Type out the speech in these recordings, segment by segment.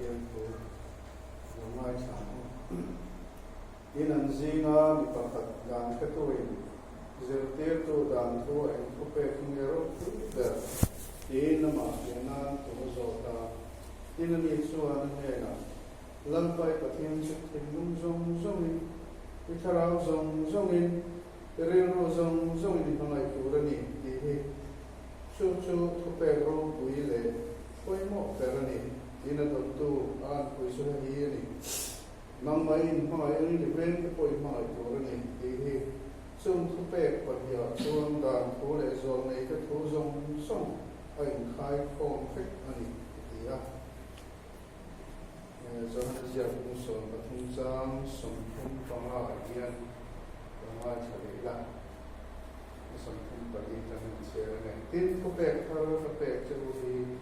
Pathian thu lo ngaithla ang u. Tin, an zinga mi pakhat dan hretuin zirtirtu dan thu a eng thu pek hi nge ropui ber tiin amah hria nan thu a zawt a. Tin, ani chuan a hnenah, Lalpa i Pathian chu thinlung zawng zawngin, i thlarau zawng zawngin, i rilru zawng zawngin i hmangaih tur a ni tih hi chu chu thupek ropui leh pawimawh ber a ni tiin a dawttu a anpui chu hei hi a ni. Nangmah i inhmangaih angin i vengte pawh i hmangaih tur a ni tih hi chung thupek pahniha chuan dan thu leh zawlneite thu zawng zawng a inkhai khawm vek a ni a ti a. Johana ziak kum 13 chang 35 ah hian ka ngaithla leh ila, a 34 kan han chhiar a ni. Tin, thupek thar ka pek che u hi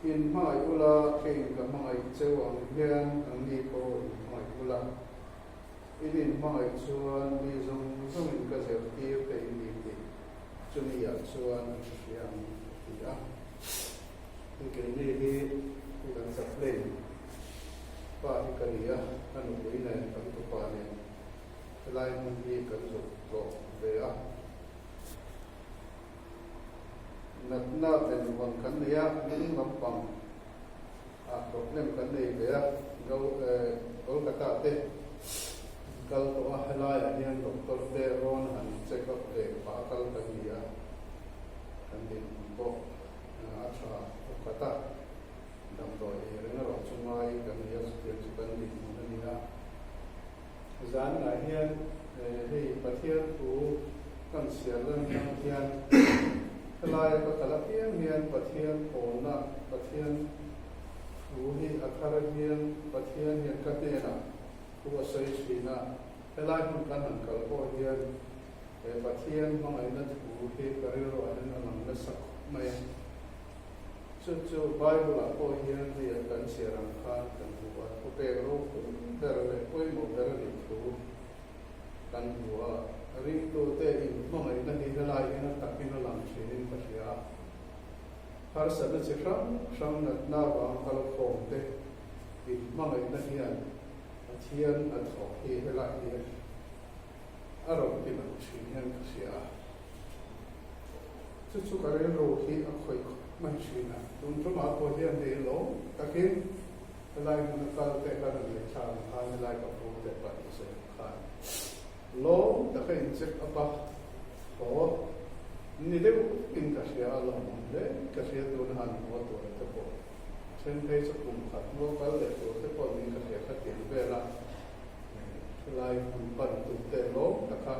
in hmangaih ula, keiin ka hmangaih cheu ang hian anni pawh in hmangaih ula. In inhmangaih chuan mi zawng zawngin ka zirtir te in ni tih chumi ah chuan an hria ang a ti a. Hei keini hi hi kan chaplain pa hi ka ni a, ka nupui nen kan tupa nen helai hmun hi kan zuk tlawh ve a. Natna benvawn kan nei a, hnung lampang ah problem kan nei ve a, Go Kolkata te kal tawh a, helaiah hian doctor te rawn han check up ve pah a kal kan ni a, kan dinhmun pawh a tha pakhat a, damdawi ei reng erawh chu ngai kan ni a, chutiang chu kan dinhmun a ni a. Zanah hian hei Pathian thu kan chhiar lan hmang hian helaia ka kal apiang hian Pathian pawlna, Pathian thu hi a thar hian Pathian hian ka hnenah thu a sawi thin a, helai hmun kan han kal pawh hian He Pathian hmangaihna thu hi ka rilruah hian a lang nasa khawp mai a. Chu chu Bible-ah pawh hian hei an kan chhiar ang khan kan hmu a, thupek ropui ber leh pawimawh ber a nih thu kan hmu a. Ringtute inhmangaihna hi helai hian a takin a lang thinin ka hria a. Harsatna chi hrang hrang natna vang kalkhawm te inhmangaihna hian Pathian a thawk hi helai hian a rawn ti lang thin hian ka hria a, chu chu ka rilru hi a khawih khawp mai thin a, tun tumah pawh hian hei lawm takin helai hmun a kal te ka rawn leh thla ang khan helai ka pu te pahnih sawi ang khan lawm taka in check up a, haw ni deuh in ka hria a, lawmawm hle ka hria tuna han haw tur te pawh then phei chu kum khat hnuah kal leh tur te pawh niin ka hria khatiang vel a. Helai hmun pan tute lawm taka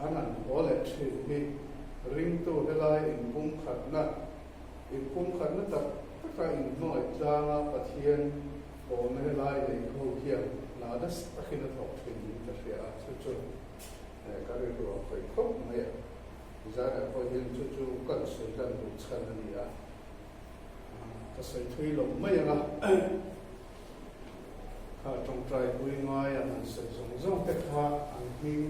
an han haw leh thin hi ringtu helai inpumkhatna, inpumkhatna tak taka inhmangaih tlanga Pathian pawlna helai nei ho hian hna nasa takin a thawk thin niin ka hria a, chu chu ka rilru a khawih khawp mai a. Zara pawh hian chu chu kan sawi lan duh chhan a ni a, ka sawi thui lo mai ang a. Kha tawngtai pui ngai an han sawi zawng zawng te kha an hming.